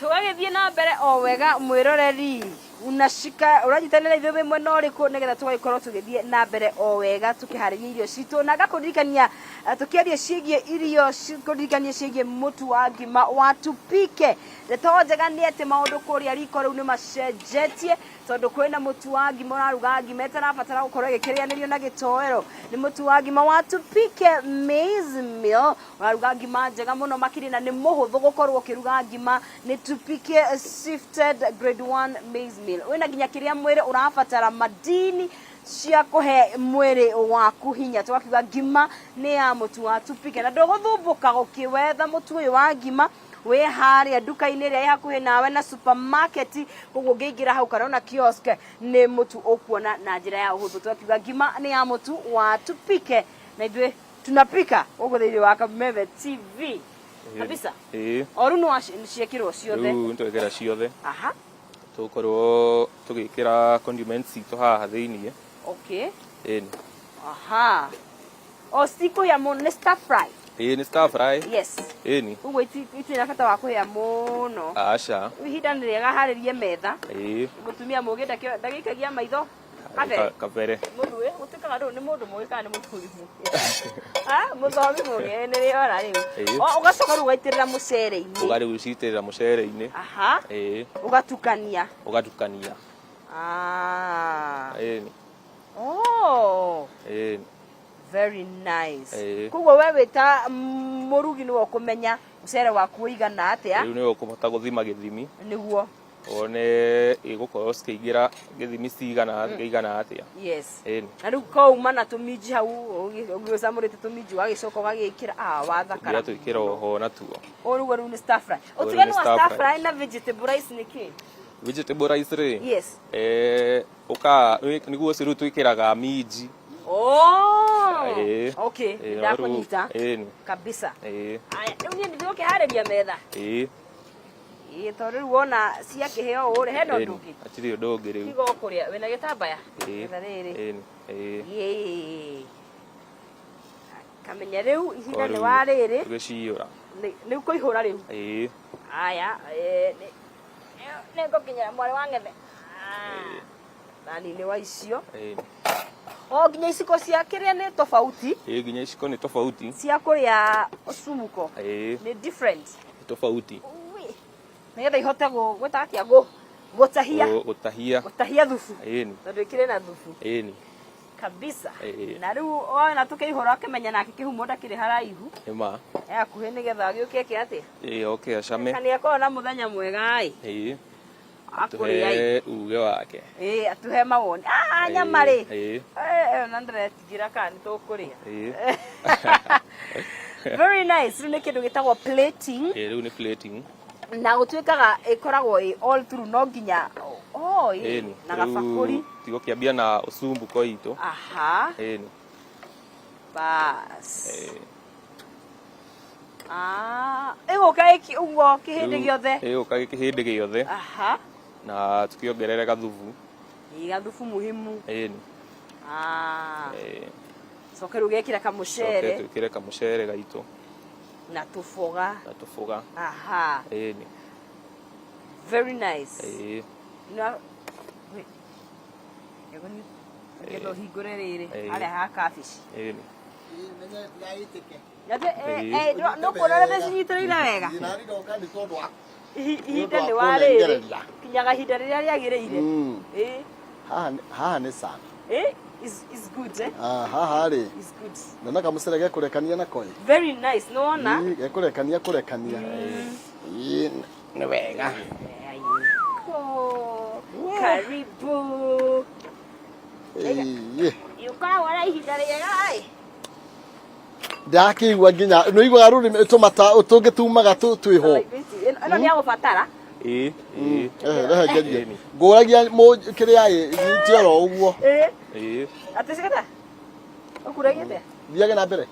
Tũgagĩthiĩ na mbere o wega mwĩroreri, unashika ũranyitanĩra ithuĩ wĩ mwena ũrĩkũ nĩgetha tũgagĩkorwo tũgĩthiĩ na mbere o wega tũkĩharĩria irio citũ, na ngakũririkania tũkĩaria ciĩgiĩ irio kũririkania ciĩgiĩ mũtu wa ngima wa Tupike. Ndeto njega nĩ atĩ maũndũ kũrĩa riko rĩu nĩ macenjetie, tondũ kwĩna mũtu wa ngima ũraruga ngima ĩtarabatara gũkorwo ĩgĩkĩrĩanĩrio na gĩtoero. Nĩ mũtu wa ngima wa Tupike maize meal, ũraruga ngima njega mũno makĩria, na nĩ mũhũthũ gũkorwo ũkĩruga ngima. Nĩ Tupike sifted grade 1 maize meal, wĩna nginya kĩrĩa mwĩrĩ ũrabatara, madini cia kũhe mwĩrĩ waku hinya. Tũgakiuga ngima nĩ ya mũtu wa Tupike, na ndũgũthumbũka gũkĩwetha mũtu ũyũ wa ngima, wĩ harĩa nduka-inĩ ĩrĩa ĩ hakuhĩ nawe na supermarket. Koguo ũngĩingĩra hau kana ona kiosk, nĩ mũtu ũkuona na njĩra ya ũhũthũ. Tũgakiuga ngima nĩ ya mũtu wa Tupike, na ithuĩ tunapika gũkũ thĩinĩ wa Kameme TV. Kabisa. Ĩĩ. O rĩu no ciĩkĩrwo ciothe? Rĩu nĩtwekĩra ciothe. Aha. Tũgũkorwo tũgĩkĩra condiments citũ haha thĩiniĩ. Okay. Ĩni. Aha, o citikũhĩa mũno, nĩ stir fry. Ĩĩ, nĩ stir fry. Yes. Ĩni. Ũguo itirĩ na bata wa kũhĩa mũno. Aca. Rĩu ihinda nĩ rĩega harĩrie metha. Ĩĩ. Mũtumia mũgĩ ndagĩikagia maitho kabere. Kabere. Mũndũ ũyũ gũtuĩkaga rĩu nĩ mũndũ mũgĩ kana nĩ mũthomi mũgĩ? Ah, mũthomi mũgĩ nĩ rĩora rĩu. Ĩĩ. O, ũgacoka rĩu ũgaitĩrĩra mũcere-inĩ. Ũgarĩu citĩrĩra mũcere-inĩ. Aha. Ĩĩ. Ũgatukania. Ũgatukania. Ah. Ĩni. Oh. Ĩni. Very nice. Ĩĩ. Koguo we wĩ ta mũrugi nĩwe ũkũmenya mũcere waku ũigana atĩa. Rĩu nĩwe ũkũhota gũthima gĩthimi. Nĩguo. Wone ĩgũkorwo cikĩingĩra gĩthimi cigana kĩigana atĩa. Yes. Ĩni. Na rĩu kauma na tũminji hau ũgĩcamũrĩte tũminji, ũgagĩcoka ũgagĩkĩra, ah, wathakara. Nginya twĩkĩra oho natuo. Ũyũ nĩguo rĩu nĩ stir fry. Ũyũ Ũtiganu nĩ wa stir stir fry. fry na vegetable rice nĩ kĩ? Vegetable rice rĩ, Yes. Ũka nĩguo ũcio rĩu twĩkĩraga minji. Oh. Ĩĩ. Okay. Ĩĩ, no rĩu- Ndakũnyita. Ĩni. Kabisa. Ĩĩ. Aya, rĩu niĩ ndĩgũkĩharĩria metha. Ĩĩ. Ĩĩ, tondũ rĩu wona ciakĩhĩa ũũ rĩ, hena ũndũ ũngĩ. Hatirĩ ũndũ ũngĩ rĩu. Tiga o kũrĩa. Wĩna gĩtambaya? Ĩĩ. Etha rĩrĩ. Ĩni. Ĩĩ. Ĩĩ. Kamenya rĩu ihinda Ko nĩ rĩu wa rĩrĩ. Tũgĩciyũra. Nĩ ũkũihũra rĩu. Ĩĩ. Aya, nĩ ngũkinyĩra mwarĩ wa ng'ethe. Thani nĩ wa icio. Ĩni. O nginya iciko cia kĩrĩa nĩ tofauti. Ĩĩ, nginya iciko nĩ tofauti. Cia kũrĩa ũcumuko. Ĩĩ. Nĩ different. Nĩ tofauti. Ui. Nĩgetha ihote gwĩta atĩa, gũtahia. Gũtahia. Gũtahia thubu. Ĩni. Tondũ ĩkĩrĩ na thubu. Ĩni. Kabisa. Ĩĩ. Na rĩu wona tũkĩihũra ũkĩmenya nake kĩhumo ndakĩrĩ haraihu. Nĩ ma. E hakuhĩ nĩgetha agĩũke eke atĩa? Ĩĩ, oke acame. Kana nĩakorwo na mũthenya mwega ĩ. Ĩĩ. Akũrĩa ĩ. Tũhe uge wake. Ĩĩ, atũhe mawoni. Ah, nyama rĩ. Ĩĩ. Ona ndĩretigĩra kana nĩ tũkũrĩa. Ĩĩ. Very nice. Rĩu nĩ kĩndũ gĩtagwo plating. Ĩĩ, rĩu nĩ plating. Na gũtuĩkaga ĩkoragwo ĩ all through, no nginya, oh, ĩ, Ĩni. na gabakũri. Tigũkĩambia na ũcumbuko itũ. Aha. Ĩni. Bas. Ĩĩ. Ah, ĩgũka ĩki ũguo kĩhĩndĩ Rĩu gĩothe. Ĩgũka kĩhĩndĩ gĩothe. Aha. Na tukĩongerere gathubu. Ĩ, gathubu muhimu. Ĩni. Ah. Ĩĩ. Coke rĩu gekĩra kamũcere. Coke twĩkĩre kamũcere gaitũ. Na tũboga. Na tũboga. Aha. Ĩni. Very nice. Ĩĩ. Na wait. Ego ni ngetha ũhingũre rĩrĩ Ĩĩ. harĩa ha kabici. Ĩni. Nate Ĩĩ. no kuona ũrĩa ndĩcinyitĩrĩire wega. Ndoka nĩ tondũ wa Ihinda Nĩ nĩ ũndũ wa wa rĩrĩ. kũnengereria. Kinyaga ihinda rĩrĩa rĩagĩrĩire. Ĩĩ. Haha nĩ sana. Ĩĩ, is good, eh? Ah, haha rĩ. Is good. Ndona kamũcere gekũrekania nako ĩ. Very nice, nĩ wona? Ĩ, gekũrekania kũrekania. Ĩ, nĩ wega. Oh, karibu. Ĩ. Ũkoragwo na ihinda rĩega ĩ. Ndakĩigua nginya nĩ ũiguaga rũrĩmĩ tũmata tũngĩ tumaga twĩho. Ĩno nĩ ya gũbatara. Ĩĩ. Ĩĩ. Ehe, rehe ngerie. Ĩni. Ngũragia kĩrĩa ĩ, nyite oro ũguo. Ĩĩ. Ĩĩ. Atĩ cigata? Ũkuragia atĩa? Thiage na mbere.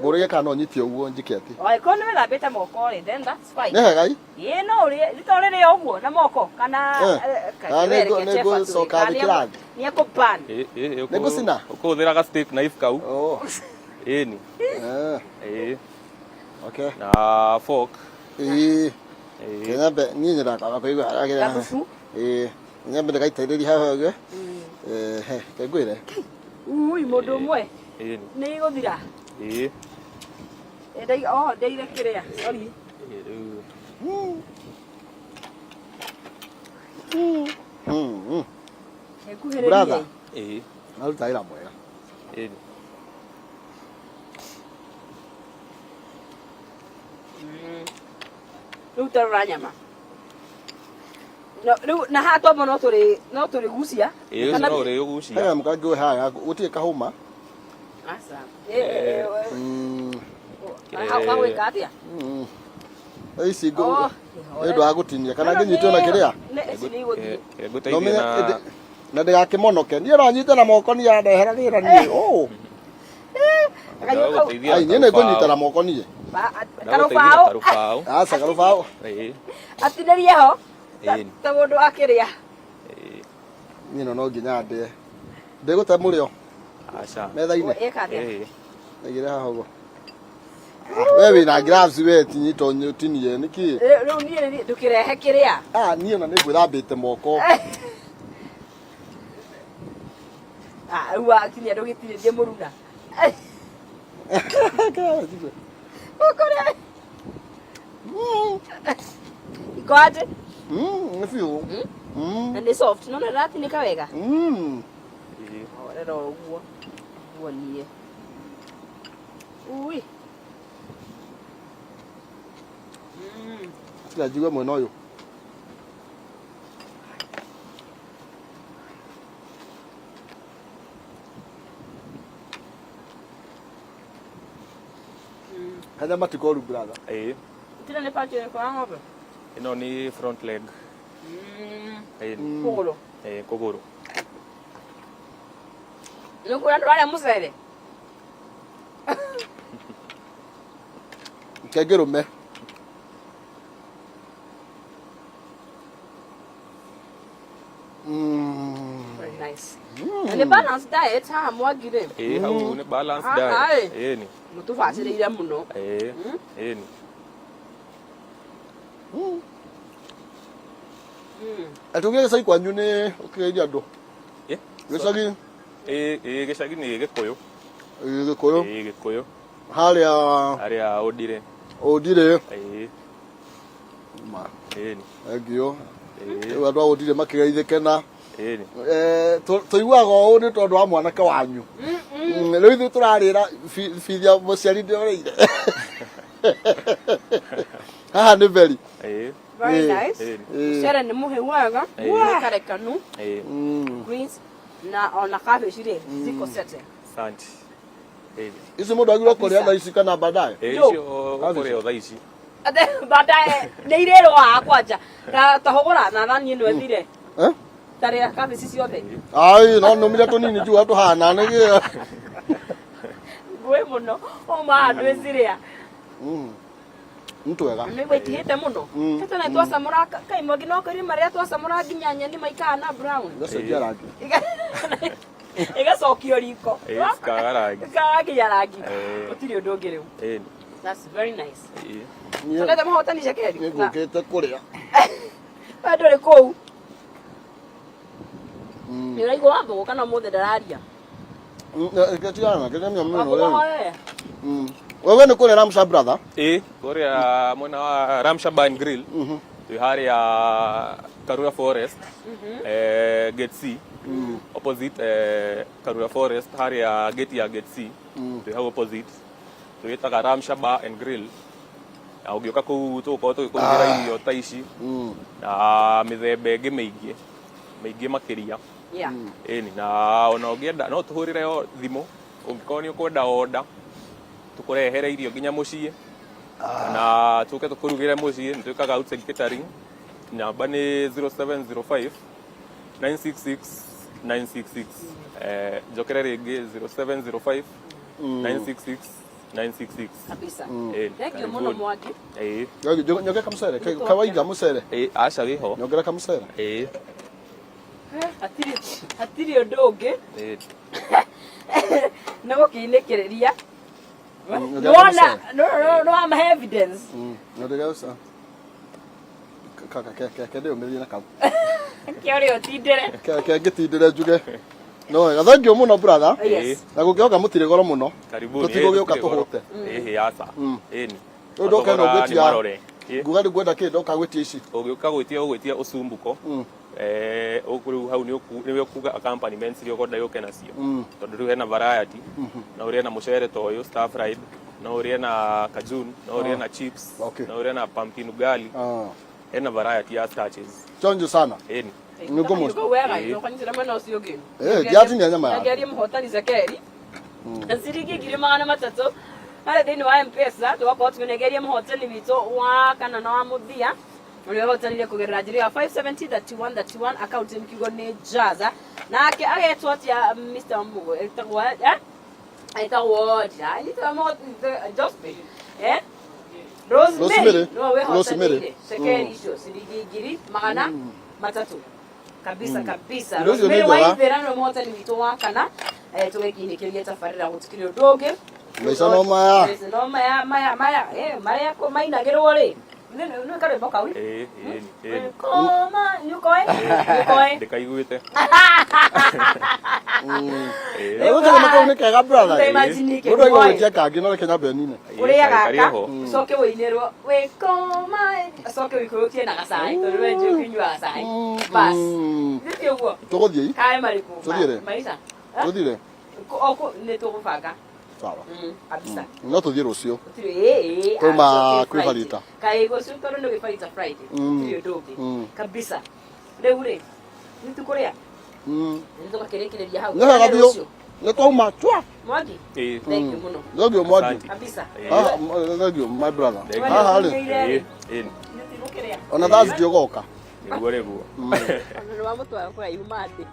Ngũragia kana no nyite ũguo njĩke atĩ. Angĩkorwo nĩ wĩthambĩte moko rĩ, then that's fine. Nĩ hega ĩ? Ĩĩ, no ũrĩe, nĩ ta ũrĩrĩa ũguo na moko kana Eh, kana nĩ ngũcoka thĩ kĩrathi. Nĩ ekũban. Ĩĩ, ĩĩ, Nĩ ngũcina? Ũkũhũthĩra ga steak knife kau. Oh. Ĩni. Eh, Ĩĩ. okay. Na fork. Ĩĩ. Ĩĩ. Kĩnyambe niĩ nyendaga kũigua harĩa kĩrĩa. Gathubu. Ĩĩ. Nyambe ndĩgaitĩrĩria haha ũguo. Ehe, kengwĩre. Ui, mũndũ ũmwe. Ĩni. Nĩ igũthira. Ĩĩ. Oh, ndeire kĩrĩa. Sorry. Ĩĩ, rĩu. Nĩnguhĩrĩrie. Brother. Ĩĩ. Aruta wĩra mwega. Ĩni. Rĩu tarora nyama. No, rĩu na haha twamba no tũrĩ no tũrĩgucia. Ĩĩ, ũcio no ũrĩũgucia. Hega mũkangi ũyũ haha gũtirĩ kahũma. Aca. Ĩĩ, Eh. wagwĩka atĩa? Ici ngũ Oh, nĩ ũndũ wa gũtinia kana ngĩnyitwo na kĩrĩa. Nĩ ici nĩ igũthiĩ. Kĩrĩa No ngũteithie menye na na ndĩgakĩmonoke. Niĩ no nyite na moko niĩ andehera wĩra niĩ. Oh. Kanyua kau. Ndagũteithia Ai na niĩ nĩ ngũnyita karũbaũ. na moko niĩ. Ndagũteithia na Karũbaũ. karũbaũ. Aca karũbaũ. Ĩĩ. Atinĩrie ho. Ĩni. Ta mũndũ akĩrĩa. Ĩĩ. Niĩ no no nginya ndĩe. Ndĩgũte mũrĩo Aca. metha-inĩ. Ĩka atĩa? Ĩĩ. Aigĩre haha ũguo. We wĩna gloves we tinyita ũtinie nĩkĩ? Rĩu niĩ ndũkĩrehe kĩrĩa. Ah, niĩ ona nĩ ngwĩthambĩte moko. Ah, rĩu wakinya ndũgĩtinĩrie mũruna. Ũkũrĩa. Iko atĩ? Nĩ biũ. Na nĩ soft, no na ndĩratinĩka wega. Ĩĩ. Horera ũguo. Nguonie. Ui. Tiga njigue mwena ũyũ. Kanyama ti koru brother. Ĩĩ. Tira nĩ part ĩrĩkũ ya ng'ombe? Ĩno nĩ front leg. Ĩĩ. Kũgũrũ. Ĩĩ, kũgũrũ. Nĩ ũkuona ndũrarĩa mũcere? Kengĩrũme. Nice. Na nĩ balanced diet haha Mwangi rĩ. Ĩĩ hau nĩ balanced Haha, diet. ĩ. Ĩni. Mũtũbacĩrĩire mũno. Ĩĩ. Ĩni. Atũgĩe gĩcagi kwanyu nĩ ũkĩgeithia andũ. Ĩ? Gĩcagi Ĩĩ ĩĩ gĩcagi nĩ Gĩkũyũ. ĩ, Gĩkũyũ Ĩĩ Gĩkũyũ. harĩa Harĩa Ũndire. Ũndirĩ. Ĩĩ. Ma, Ĩni. thengiũ. Ĩĩ. Rĩu andũ a Ũndirĩ makĩgeithĩke na Ĩni. Eh, tũiguaga ũũ nĩ tondũ wa mwanake wanyu. Rĩu ithuĩ tũrarĩra bithi ya mũciari ndĩorĩire haha nĩ very. Ĩĩ. Very nice. Ĩni. Mũcere nĩ mũhĩu wega. Ĩĩ. Karekanu. Ĩĩ. Greens na ona cabbage rĩ ziko sete. Asante. Ĩni. Ici mũndũ agĩrĩirwo kũrĩa thaa ici kana baadaye? Ĩĩ Yo. icio ũkũrĩa o thaa ici. Ate baadaye nĩ irĩrwo haha kwanja. Ta hũgũra na thani ĩno ĩthire. Eh? Tarĩa cabbage ciothe. Ai, no nũmire tũnini njua tũhana nĩ gĩ. Ngũĩ mũno. Ũma ndwĩciria. Nĩ twega. Nĩ waitihĩte mũno. Tete na twacamũra kai mwangi no kũrĩ marĩa twacamũra nginya nyeni maikaga na brown. Gacenjia rangi. Ĩgacokio riko. Ĩĩ cikaga rangi. Ikaga nginya rangi. Ĩĩ. Gũtirĩ ũndũ ũngĩ rĩu. Ĩni. That's very nice. Ĩĩ. Tũrete mũhotani cekeri. Nĩ ngũkĩte kũrĩa. We ndũrĩ kũu. Nĩ ũraigua Wambũgũ kana ũmũthĩ ndararia? Tigana nake nĩ mũno Wambũgũ rĩu. hoye. Wewe nĩ kũrĩa Ramsha brother? Ĩĩ kũrĩa mwena wa Ramsha Bar and Grill. Twĩ harĩa Karura Forest. Eh, Gate C. Opposite eh, Karura Forest harĩa gate ya Gate C. Twĩ hau opposite. Twĩtaga Ramsha Bar and Grill. Na ũngĩũka kũu tũgũkorwo tũgĩkũrugĩra irio ta ici na mĩthemba ĩngĩ mĩingĩ mĩingĩ makĩria. Yeah. Ĩni na ona ũngĩenda no tũhũrĩre o thimũ ũngĩkorwo nĩ ũkwenda order tũkũrehere irio nginya mũciĩ na tũke tũkũrugĩre mũciĩ. Nĩ twĩkaga outside catering. Namba nĩ 0705 966 966. Eh, njokere rĩngĩ 0705 966 966. Kabisa. Ĩni, Thank you mũno karibuni. Mwangi. Ĩĩ. Nyongera kamũcere. Kawaiga mũcere. Ĩĩ aca wĩho. Nyongera kamũcere. Ĩĩ. Hatirĩ hatirĩ ũndũ ũngĩ Ĩĩ. nĩ gũkĩinĩkĩrĩria. Nyongera Nĩwona kamũcere. nĩ wamahe evidence. Nyongera ũca. Kaka ke ke ke ndĩyũmĩrĩrie na kau. Kĩo rĩ ũtindĩre. Ke ke ngĩtindĩre njuge. No wega. Thank you mũno brother. Yes. Na gũkĩoka mũtirĩ goro mũno. Karibuni. Tũtigũgĩũka Ĩĩ, tũtirĩ goro. tũhũte. Ĩĩ aca. Ĩni. Rĩu ndoka ĩno Mathogora nĩ ngwĩtia. marore. Ĩĩ. Nguga rĩu ngwenda kĩ ndoka gwĩtia ici. Ũgĩũka gwĩtia ũgwĩtia ũcumbuko. Eh, rĩu hau nĩwe ũkuga accompaniments iria ũkwenda yũke nacio tondũ rĩu hena variety. No ũrĩe na mũcere ta ũyũ stir fried, no ũrĩe na kajun, no ũrĩe na chips, no ũrĩe na pumpkin ugali. Hena variety ya starches. Chonjo sana. Ĩni. Nĩ ngũmũ. Kau wega ũkanyitĩra mwena ũcio ũngĩ. Eh, ndiatinia nyama yaku. Ngerie mũhotani cekeri. Ciringi 300,000 harĩa thĩinĩ wa M-Pesa tũgakorwo tũkĩnengeria mũhotani witũ wa kana na wa mũthia ũrĩa ũhotanire kũgerera njĩra ya 570 31 31 account mkiugo nĩ Jaza nake agetwo atĩa Mr. Wambugu etagwo eh etagwo Josephine eh Rosemary Rosemary. no Rosemary. wehotanire cekeri icio ciringi 300,000 kabisa kabisa. Irio icio nĩ Rosemary njega. Waithera nĩwe mũhotani witũ wa kana. Tũgĩkiinĩkĩria tabarĩra gũtikĩrĩ ũndũ ũngĩ. Maica no maya. Maica no maya maya maya marĩa mainagĩrwo rĩ nĩ karwĩmbo kau. Ĩĩ ĩni ĩni. Koma nĩũkoĩ nĩũkoĩ. Ndĩkaiguĩte. Ĩĩ. Rĩu kĩrĩma kau nĩ kega brother. Nĩ imagine Mũndũ aigua kĩmwe. gwĩtia kangĩ no reke nyambe nine. Ũrĩa Karĩ gaka ho. ũcoke wũinĩrwo wĩkoma ũcoke wĩikũrũkie na gacai tondũ we njũĩ ũkĩnyuaga cai bas nĩ ti ũguo. Tũgũthiĩ. Kaĩ marĩkũ Tũthiĩ rĩ? maica Tũthiĩ rĩ? Nĩ tũgũbanga. Sawa. Kabisa. No tũthiĩ rũciũ. Gũtirĩ ĩĩ Twauma acoke kwĩ Friday. Barita. Kaĩ rũciũ tondũ nĩ gwĩ Barita Friday. Gũtirĩ ũndũ ũngĩ kabisa. Rĩu rĩ nĩ tũkũrĩa nĩ tũgakĩrĩkĩrĩria hau. Nĩ wega biũ. Rũciũ. Nĩ twauma twa. Mwangi, Ĩĩ. thank you mũno. Thank you Mwangi. Asante. Kabisa. Ah, thank you my brother. Thank you. Haha rĩ. Ĩĩ ĩni. Nĩ tũgũkĩrĩa. Ona Thursday ũgoka. Nĩguo nĩguo. Ona nĩ wamũtwara kũraihu mandĩ.